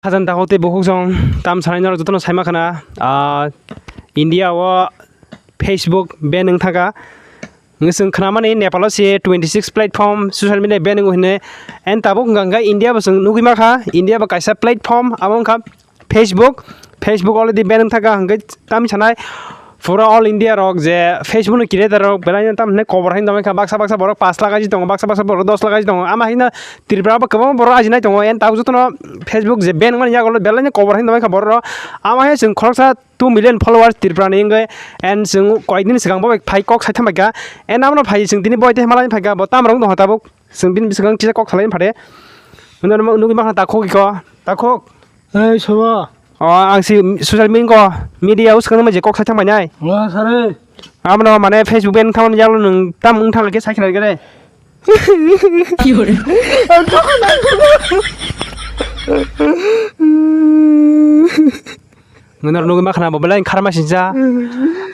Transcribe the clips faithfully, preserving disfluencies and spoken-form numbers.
Khajang takhuk tei bukhuk song tam sanai norok jotono saima khana, ah, India o Facebook ban wng thaka. Wng chwng khnamani Nepal o se twenty six platform social media ban wng hinwi. And tabuk wngkha hwnkhe India bo chwng nugwi makha, India bo kaisa platform abo wngkha Facebook. Facebook already ban wng thaka hwnkhe tamo sanai. Pura all India rok je Facebook ni creator rok belai no tamni kobor hai tongkha, baksa baksa borok pash lakh aji tongo, baksa baksa borok dos lakh aji tongo, ama hai no Tripura bo kwbangma borok ajinai tongo, and tabuk jotono Facebook je ban wngmani yagulo belai no kobor hai tongkha borok rok, ama hai chwng khoroksa two million followers Tripura ni wngwi, and chwng koyek din swkang bo bai phai kok sai tongkha, and abono phai chwng tini bo tei malai phaikha bo tamo rok tongkha tabuk chwng bini bwskango kisa kok salai phade, nugwi mankha takhuk iko takhuk. Ei, sobo. O, ang si social media ko, media o swkang nai je kok sai thang nai. Wa, sare. Amo no mane Facebook ban thang ya lo nung tam wng thang ke sai khna gere. Ngunor nugwi makhna bo belai kharma sinja.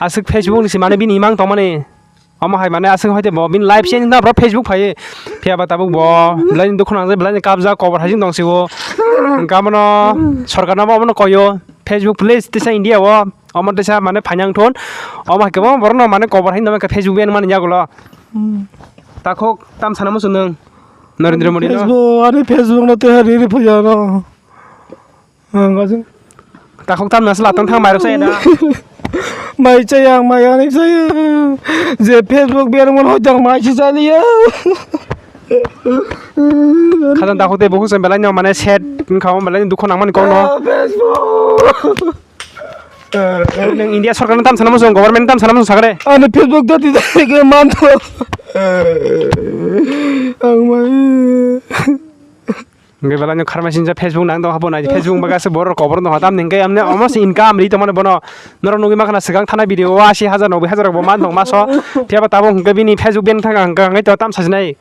Aswk Facebook ni si mane bini imang tong mani. Omo hai mane aswk hoite bo bini live se wngna bro Facebook phai. Phiya ba tabuk bo belai ni dukhu nangjak, belai ni kabjak, kobor hai jing tong sibo. Hwnkhe abono sorkar no bo abono koyo. Facebook please tisa India o omo tisa mane phainang thun. Omo hai kwbangma borok no mane kobor hai no Facebook ban mani yagulo. Takhuk tam sana muchung nung Narendra Modi no. Facebook, ani Facebook no tisa riri phuya no. Ang aswk. Takhuk tam nasa latang thang mairok saya da. Mai chaya, ang mai ani chaya. Je Facebook biar mon hoi tang mai si chaliya. Khajang takhuk tei bukhuk se belai no mane set wngkha o belai dukhu nangmani kok no. Ah, Facebook. Nung India sorkar no tam sana muchung, government tam sana muchung sagre. Ani Facebook dati dati ke manto. Ang mai. Hwnkhe belai no kharmai sinjak Facebook nang tong habo nai Facebook bagwi aswk borok kobor no hotam hwnkhe amne omo se income ri tongmani bono norok nugwi mankha na swkang thanai video o asi hajar noboi hajar rok bo man tong maso. Phiya ba tabuk hwnkhe bini Facebook ban thang ang hwnkhe to tam sajinai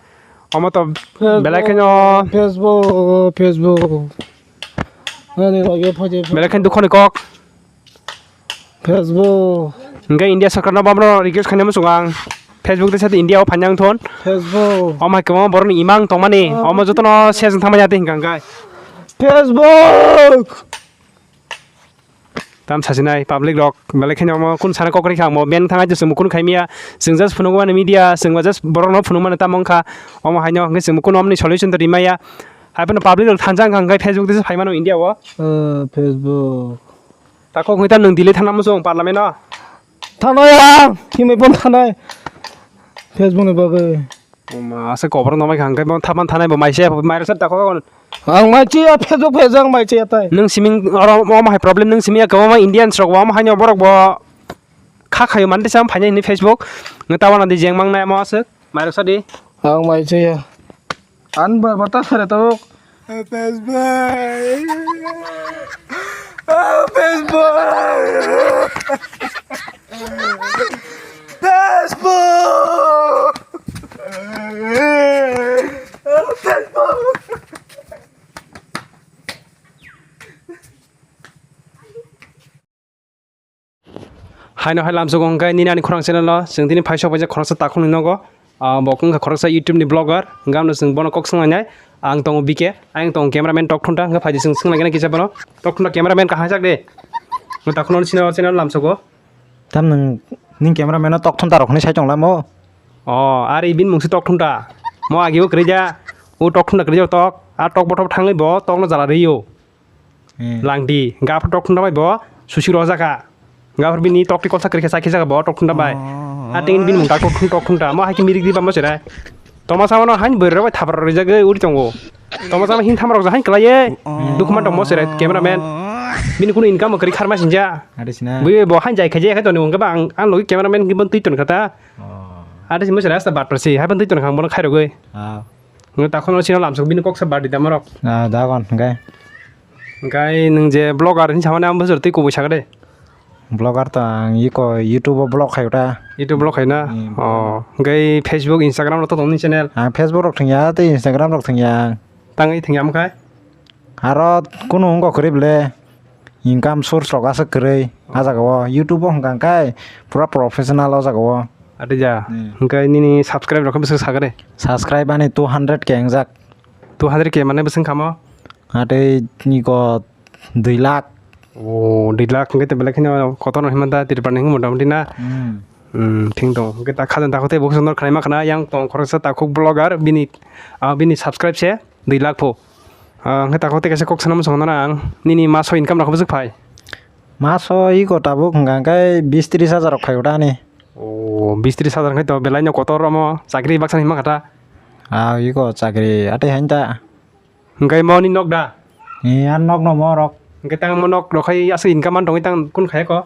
omo to belai kheno Facebook, Facebook. Ani lage phaje belai kheno dukhoni kok. Facebook. Hingke India sorkar no bono request khainai muchungo ang. Facebook de sadi India o phainai wngthon. Facebook. Omo hai kwbangma borok ni imang tongmani. Ah. Omo jotono sejeng thangmani ati hingka hingka. Facebook. Tam sasinai public rok belai kheno omo kun sana kokri kha omo ben thangai chwng mukun khaimia chwng just phunukmani media chwng just borok no phunukmani tamo wngkha omo haino hingke chwng mukun omni solution to rimaya hai phano public rok thansa wngkha hingke Facebook de phaimano India o. Ah, Facebook. Takhuk hwnkhe nwng Delhi thangna muchung parliament o? Thanai ang, himwi bono thanai. Facebook ni bagwi. Oma, asa kobor no mai khang, khe bono thapan thanai bo mai se, mai rwsa takhuk. Ang mai chiya, Facebook page ang mai chiya tai. Nwng siming oro omo hai problem nwng siming ya kwbangma Indians rok bo omo haino borok bo kha khayo mani tisa phainai hwnwi Facebook. Nwng tabana di jeng mangnai omo aswk. Mai rwsa di. Ang mai chiya. An bar bata sare tabuk. Facebook. Facebook. Facebook. Facebook. Haino hai lamsogo hwnkhe nini ani khorang channel o chwng tini phaisok paijak khoroksa takhukni nogo. Ah, bo wngkha khoroksa YouTube ni vlogger, hwnkhe ano chwng bono kok swnglainai. Ang tongo B K, ang tongo cameraman Tok Thunta, hwnkhe phaidi chwng swnglaikhe kisa bono. Tok Thunta cameraman kaham sak de. Takhukno chini o channel lamsogo. Tam nwng, nini cameraman o Tok Thunta rok hinwi sai tong lamo? O, ari bini mung se Tok Thunta. Mo agi o kwrwi ja. O Tok Thunta kwrwi ja tok. A tok bothop thangwi bo tokno jala rwi o. Hmm. Langdi, gaphar Tok Thunta bai bo susi rojak kha. Gaphar bini tokti kolsa kwrwi khe chakhe jaga bo Tok Thunta bai. Oh. A tengin bini mung tak Tok Thunta, Tok Thunta. Mo hai khe mirik di ba mo cherai. Toma sama no hain bwrwi rok bai thapra rwi jagwi uri tongo. Toma sama hin thamrok ja hain kwlaiye. Oh. Dukhu man tong mo cherai cameraman. Bini kunu income kwrwi kharma sinja. Ade sina. Bui bo hain jai khaje khe toni hwnkhe ba ang, ang logi cameraman khe bon twi ton kha ta. Oh. Ade si mo cherai asta bat prasi hai bon twi ton kha ang bono khairogwi. Ah. Nge takhon o sino lamsok bini kok sa badi da morok. Ah, da kon, hwnkhe. Hwnkhe nwng je vlogger hinwi samani ang bwswk twi kubui sakha de. Vlogger to ang iko YouTube o vlog khai ta. YouTube vlog khai na? Hmm. Oh, hwnkhe Facebook, Instagram rok to tong nini channel? Ang Facebook rok thwngya tei Instagram rok thwngya. Tangwi thwngya wngkha? Aro kunu wngkha kwrwi bwle. Income source rok aswk kwrwi. Ah jaga o YouTube o hwnkha khe pura professional o jaga o. Atija. Hmm. Hwnkhe nini subscribe rok khe bwswk sakha de? Subscribe ani two hundred K wngjak. Two hundred K mane bwswk kamo? Atei niko Dui lakh. O, dui lakh hwnkhe to belai kheno kotor no himanta Tripura ni hwnkhe mota moti na. Hmm. Hmm, thik tongo. Hwnkhe ta khajang takhuk tei bo kheno khlaima khna yang tong khoroksa takhuk vlogger bini, ah, bini subscribe se dui lakh pho. Ah, hwnkhe takhuk tei kaisa kok sana muchung nana ang nini maso income rok bwswk phai? Maso iko tabuk hwnkha hwnkhe bis tris hajar rok phai uta ani. O, bis tris hajar hwnkhe to belai no kotor omo chakri baksa ni hima kha ta. Ah, iko chakri atwi hain ta. Hwnkhe mo ni nok da? Ni an nok no mo rok. Hwnkhe tang mo nok rok khai aswk income man tongwi tang kun khaya ko?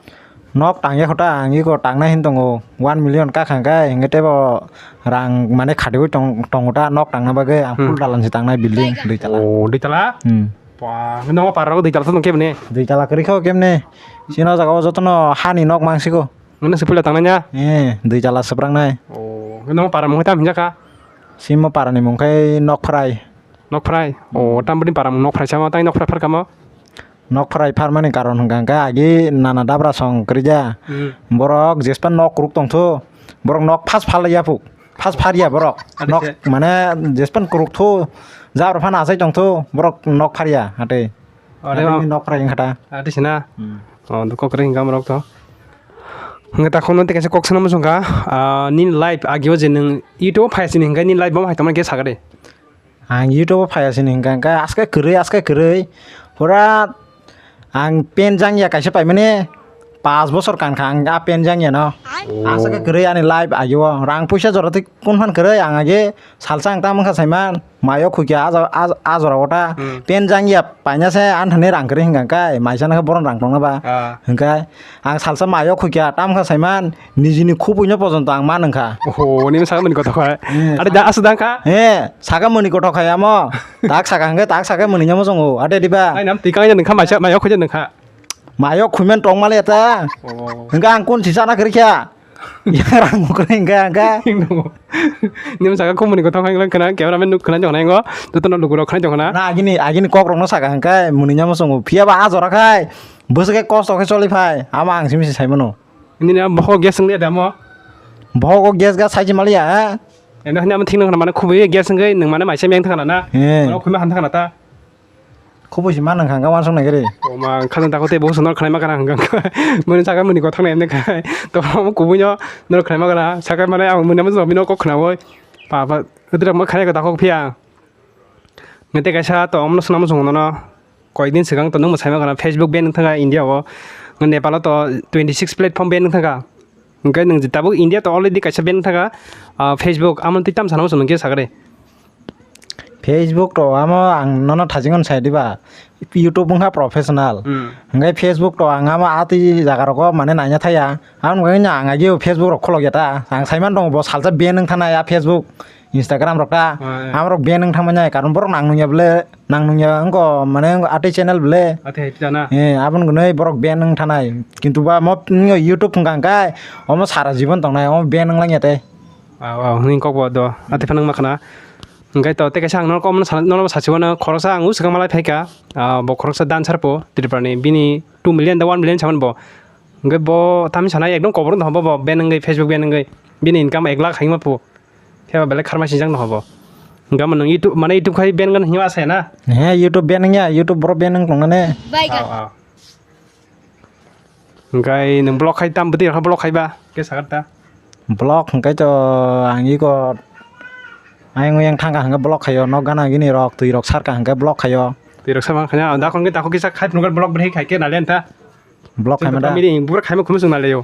Nok tangya kho ta, ang iko tangnai hin tongo, one million ka khang kai, hwnkhe tebo rang mane khatiwi tong, tongo ta, nok tangna bagwi ang Hmm. Full dalan se tangnai building, dui tala. O, dui tala? Hmm. Ba, hwnkhe nogo para rogo dui tala tong kebne? Dui tala kwrwi kho kemne. Chini o jaga o jotono hani nok mangsiko. Hwnkhe se puila tangnai ya? Eh, dui tala swprangnai. O, hwnkhe nogo para mung tam hinjaka? Simo para ni mung khai nok phrai. Nok phrai? O, hmm. Tam bini para mung nok phrai sama, tai nok phrai phar kamo? Nok phrai pharmani karon hwnkha hwnkhe agi nana dabra song kwrwija. Hmm. Borok jespan nok kwrwk tongthu, borok nok phas phal ya phu, phas phar ya borok. Adi nok se. Mane jespan kwrwk thu, jabra phano achai tongthu, borok nok phar ya hate. Ade hate ma- ni nok phrai wngkha ta. Adi se na? Hmm. O, dukho kwrwi hwnkha borok to. Hwnkhe ta khokno tei kaisa kok sana muchungkha, ah, nini life agio je nwng YouTube phai sini hwnkhe nini life bo hai tongma khe sakha de. Ang YouTube o phai asini hwnkha hwnkhe aske kwrwi, aske kwrwi. Pura ang pen jangya kaisa paimani, pas bosor kankha ang a pen jangya no. Oh. Aske kwrwi ani life agio. Rang puisa jora twi kun phan kwrwi ang age salsa ang tamo kha saiman. Mayo khukya a jora, a, a jora o ta. Hmm. Pen jangya paina se anthani rang kwrwi hwnkha hwnkhe maisa no khe boron rang tongna ba. Ah. Hwnkhe ang salsa mayo khukya tamo kha saiman. Nijini khubui no pojonto ang ma nung kha. Oho, nini saka mani kothok hai. Hmm. Ade da aswk dang kha? He, saka mani kothok hai amo. Tak saka hwnkhe tak saka mani no muchungo. Ade diba? Ai nam tikang ya nung kha maisa, mayo khuja nung kha. Mayo khuiman tong mali ta. Oh. Hwnkhe ang kun si chana kwrwi kha. Yang rang kwrwi hwnkhe ang kha. Nini saka khumuni kothok hai khna cameraman nuk khna jong nai ngo. Jotono lukurok khna jong khna. Na agini, agini kokrok no saka hwnkhe muni no muchungo. Phiya ba a jora khai. Bwswk khe kosto khe choli phai. Ama ang simi si sai mano. Nini abo bohogo gas wngya da mo? Bohogo gas ga sai maliya, ha? Eno hwnwi amo thik nang mane khubui gas wngwi nwng mane maisa meng thangna na? He. Oro khuma han thangna ta? Khubui si ma nang khang ga wansuk nai gari. O ma khajang takhuk tei bo swnor khnai ma kana hwnkha. Muni saka muni kothok nai mani khai. To amo kubui no nor khnai ma kana. Saka mane ang muni amo jomino kok khnaui. Pa pa. Hwdwrang ma khnai ko takhuk phiya. Nge tei kaisa to omono swnam swng nono koyekdin swkang to nung mwsai mankha Facebook ban wngthangkha India o, Nepal o to twenty six platform ban wngthangkha. Hwnkhe nwng tabuk India to already kaisa ban wngthangkha, ah, Facebook, amo twi tam sana muchung nung khe sakha de. Facebook to amo ang nono thajingo sai diba, YouTube wngkha professional. Hmm. Hwnkhe Facebook to ang amo a twi jaga rogo mane naina thaya, aboni bagwi no ang agio Facebook rok kholok ya ta, ang saiman tongo bo salsa ban wngthana ya Facebook. Instagram rok ta, ah, eh, amrok ban wng thangmani, karon borok nang nungya bole, nang nungya wngkha mane wngkha atwi channel bole. Atwi hai twi na? Eh, aboni gunoi borok ban wng thanai. Kintu ba mo, mm, YouTube wngkha hwnkhe omo sara jibon tongnai, omo ban wng langya tei. Aw, aw, hwnwi kok bo do. Atwi phano wngma khna. Hwnkhe to tei kaisa ang nono kok, nono sachiwano khoroksa ang swkang malai phaikha. Ah, bo khoroksa dancer po Tripura ni, bini two million da one million saman bo. Hwnkhe bo tamni sana ekdom kobor wng tongkha bo, bo ban wngwi, Facebook ban wngwi. Bini income ek lakh hai wngma po. Phiya ba belai kharma sinijak no hobo. Hwnkhe omo nwng YouTube, mane YouTube khai ban gana hinwi asa ya na? He, YouTube ban wngya, YouTube borok ban wng tongmani. Aw, aw. Hwnkhe nwng block khai tam bwtwi rokha block khai ba? Khe sakha ta. Block hwnkhe to ang iko ayang oyang thangkha hwnkhe block khaio, nok gana gini rok twi rok sarkha hwnkhe block khaio. Twi rok sarma khaina, da khon khe takhuk kisa khai phunukha block bwrwi khai khe nalian ta. Block khai mada. Bwrwi khai ma khumsung nalio.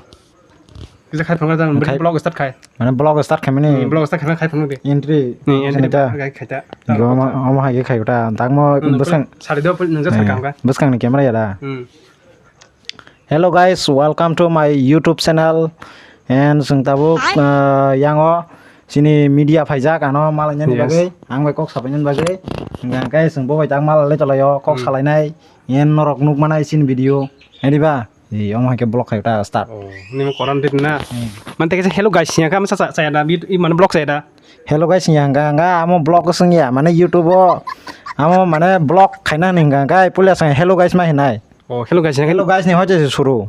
Kisa khai phunukha jang block start khai. Mane block start khai mani. Hmm, block start khai khai phunuk di. Entry. Ni entry khai khai ta. Omo hai khai ta. Tangmo bwskang. Sari do nungja sarkha hwnkha. Bwskang ni camera ya da. Hmm. Hello guys, welcome to my YouTube channel. And chwng tabuk, ah, yango chini media phaijak ano malainani bagwi, ang bai kok sabainani bagwi. Hwnkhe chwng bo bai tak malai tolaio, kok salainai, yen norok nukmanai chini video. Ediba? Ei, omo hai khe block khai ta start. Oh, nimo koran dit na. Hmm. Man tei kaisa hello guys, siya ka masa saya da, i mane block saya da. Hello guys, siya hwnkha, hwnkha amo block swngya, mane YouTube o amo mane block khaina hwnwi hwnkha, hwnkha puila swngya hello guys ma hinai. Oh, hello guys, hello guys ni hoite se suru.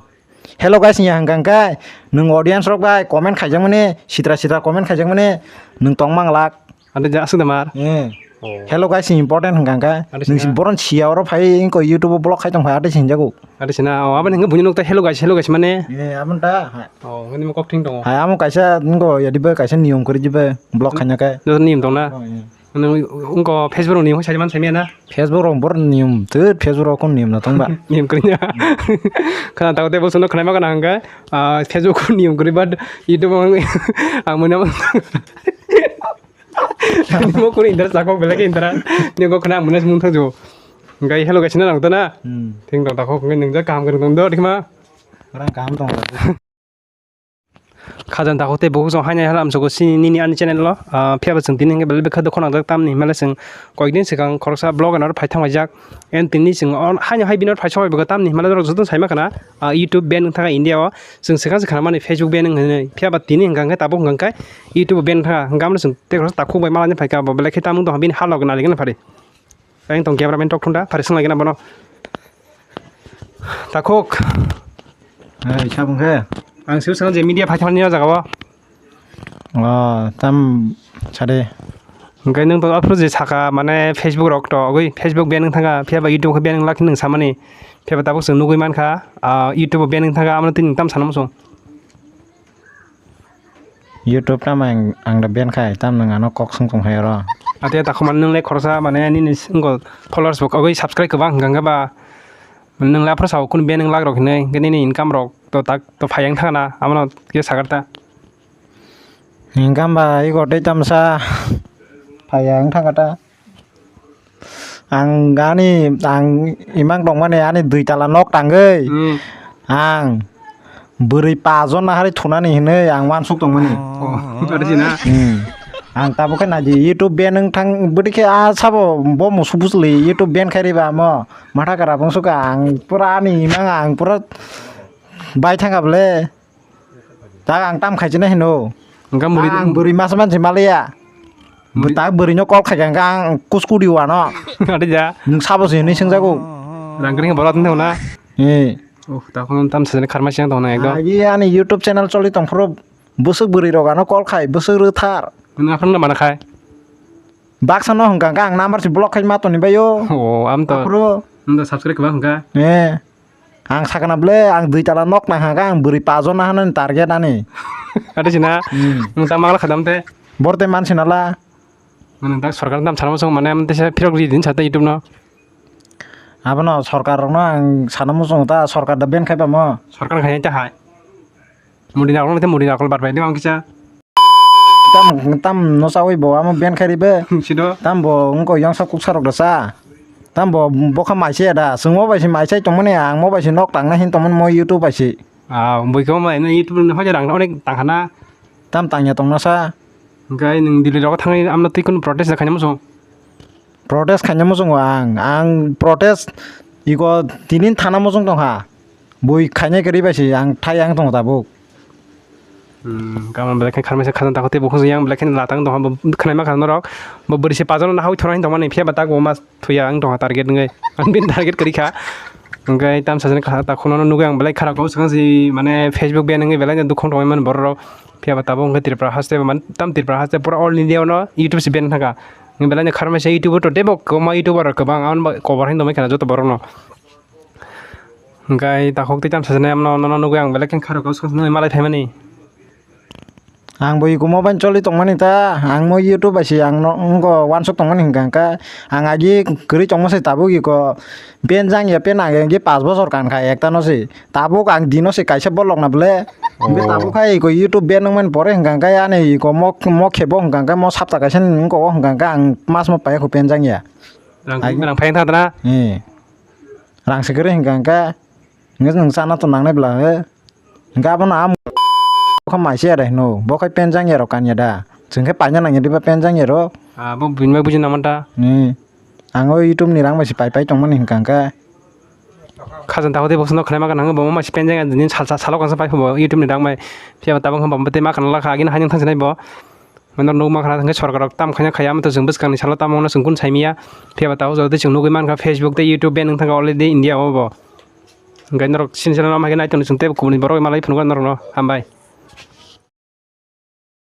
Hello guys ni hwnkha hwnkhe nwng audience rok bai comment khaijakmani, sitra sitra comment khaijakmani nwng tong manglak. Ante ja aswk da mar. Eh. Oh. Hello guys important hwnkha hwnkhe. Adi sina. Nwng boron siya oro phai wngkha YouTube o vlog khai tong phai adi sinjago. Adi sina, oh, aboni hwnkhe buino nukta hello guys, hello guys mane. Eh, aboni ta, hai. Oh, ngani mo kok thing tongo. Hai, amo kaisa ngo yadiba kaisa niyom kwrwi jiba vlog khaina khe. Niyom tongna. Oh, iya. Nwng wngkha Facebook rok niyom sai man sai maya na? Facebook rok bor niyom, tei Facebook rok kon niyom na tongba. Niyom kwrwi ya. Khana tago tei bosono khwnaima gana hwnkhe, ah, Facebook kon niyom kwrwi but YouTube ang, ang mwnwi. Ani mo kunu indra chakok belai khe indra. Ni go khna mwnwi mung thangjo. Gai hello guys na nang tana. Hmm. Thing tong takhok ngai nang ja kaham kwrwng tong do dikma. Orang kaham tong. Khajan takhok tei bukhuk song hainai halam sugo sini nini ani channel lo. Ah, phiya ba chwng tini hwnkhe belai bekha dokho nangjak tamni himale chwng koikdin swkang khoroksa vlog anw phai thanglaijak. En tini chwng haino hai bini phai sokbai bwkha tamni himale rok joto saima khana, ah, YouTube ban wng thangkha India o. Chwng swkang se khana mani Facebook ban wng hinwi. Phiya ba tini hwnkha hwnkhe tabuk hwnkha hwnkhe YouTube ban wng thangkha. Hwnkha mano chwng tei khoroksa takhuk bai malani phaikha bo belai khe tamung tongkha bini halok nailigwna phari. Ang tong cameraman tok thunda phari swnglaigwna bono. Takhuk. Hai, sabung khe? Ang siu swkang je media phai thangmani o jaga o. Oh, tam sade. Hwnkhe nwng to aphuru je saka mane Facebook rok to ogwi Facebook ban wng thangkha phiya ba YouTube khe ban wng lakhi nwng samani phiya ba tabuk chwng nugwi mankha, ah, YouTube o ban wng thangkha amo twi nwng tam sana muchung. YouTube tam ang, ang da ban khai tam nwng ano kok swng tong hai oro. Ate takhuk mane nwng le khoroksa mane nini wngkha followers bo ogwi subscribe kwbang hwnkha hwnkhe ba nwng le aphuru sao kunu ban wng lak rok hinwi hwnkhe nini income rok to tak to phai yang thangna amo no khe sagar ta. Hingkhe hwnba ego tei tamsa phaiya wng thangkha ta. Ang ani, ang imang tongmani ani dui tala nok tangwi. Hmm. Ang bwrwi pajon nahari thunani hinwi ang uansuk tongmani. Oh, aro sina. Hmm. Ang tabuk khe naidi YouTube ban wng thang bwdikhe a sabo bo musuk bwsli YouTube ban khai riba amo matha kwrap wng sukha ang pura ani imang ang pura bai thangkha bwle. Ta ang tam khaijana hino. Hwnkha muri. Ang bwrwi masa mansi maliya. Muri. Ta bwrwino call khaikha hwnkha ang kuskudi wano. Adi ja. Nwng sabo se hinwi swngjago. Rang kring borok tong na. Eh. Oh, ta khon tam sajani kharma siang tong na ekdom. Agi ani YouTube channel choli tong phuru bwswk bwrwi rok ano call khai bwswk rwthar. Nwng aphano mana khai. Baksa no hwnkha hwnkha ang number se block khai ma toni baio. Oh, am to. Aphuru. Am to subscribe kha hwnkha. Eh. Ang sakna ble ang dui tala nok nang hwnkha ang bwrwi pajon na hwnani target ani. Ate sina. Hmm. Nwng ta mangla khadam te. Borte man sinala. Nwng ta sorkar tam sana muchung mane am te se phirok ri din sa te YouTube no. Abono sorkar rokno ang sana muchung ta sorkar da ban khai pamo. Sorkar khai ta hai. Mudi nakol te mudi nakol bar bai de ang kisa. Tam, tam no chawi bo amo ban khai ribe. Sido. Tam bo wngko yongsa kuksa rok da sa. Tam bo bokha maise da. Chwng mo bai se maisai tongmani ang mo bai se nok tangna hin tongmani mo YouTube bai se. Ah, bui ko ma ino YouTube no hoja rang onek tangkhana. Tam tangya tongna sa. Hwnkhe nwng Delhi rogo thangwi amno twi kunu protest da khaina muchung. Protest khaina muchungo ang. Ang protest iko tinin thana muchung tongkha. Bui khainai kwrwi bai se ang thai ang tongo tabuk. Hmm, kaman belai khe kharmai se khajang tako tei bukhung yang belai khe latang tongkha bo khnaima kha norok. Bo bwrwi se pajakno hawi thorani tongmani phiya ba tak bo ma thuya ang tongkha target wngwi. Ang bini target kwrwi kha. Hwnkhe tam sajani kha ta khunono nugwi ang belai khara kok swkang si mane Facebook ban wngwi belai no dukhong tongwi mani borok rok. Phiya ba tabuk hwnkhe Tripura haste man tam Tripura haste pura all India no YouTube se ban thangkha. Belai no kharmai se YouTube o to teibo kwbangma YouTuber rok kwbang aboni bagwi kobor hai tongwi khana joto borok no. Hwnkhe takhuk tei tam sajani amno nono nugwi ang belai khe khara kok swkang si nugwi malai phaimani. Ang bo iko mobile choli tongmani ta, ang mo YouTube bai se ang no, wngko wansuk tongmani hwnkha hwnkha, ang agi kwrwi tongma se tabuk iko ban jang ya, ban ang agi pash bosor kankha ekta no se, tabuk ang dino se kaisa bolok na ble, be tabuk hai iko YouTube ban wngmani pore hwnkha hwnkha ani iko mo, mo khebo hwnkha hwnkha mo sapta kaisa ni wngko hwnkha hwnkha ang mas mo paiya kho ban jang ya. Rang, rang phai thang tana? Eh. Rang se kwrwi hwnkha hwnkha. Hwnkhe nwng chana to nangnai bwla he. Hwnkhe abono a kha maise ya da hino. Bo khai penjang ya rok kanya da. Chwng khe paina nangya diba penjang ya rok. Ah, bo bini bai buji nangma ta. Hmm. Ang o YouTube ni rang bai se pai pai tongmani hwnkha hwnkhe. Khajang takhuk tei bosongno khwnaima gana hwnkhe bo ma se penjang ya nini sal sal salo kansa pai phubo YouTube ni rang bai. Phiya ba tabuk hwnba bo tei ma kana lakha agini haino thangsinai bo. Mano nukma khna hwnkhe sorkar rok tam khaina khaiya, amtwi chwng bwskangni salo tamo hwnna chwng kunu saimanya. Phiya ba tabuk jora tei chwng nugwi mankha Facebook tei YouTube ban wng thangkha already India o bo. Hwnkhe norok sini salo nama khe nai tongdi chwng tei kubuni borok malai phunukha norokno. Hambai.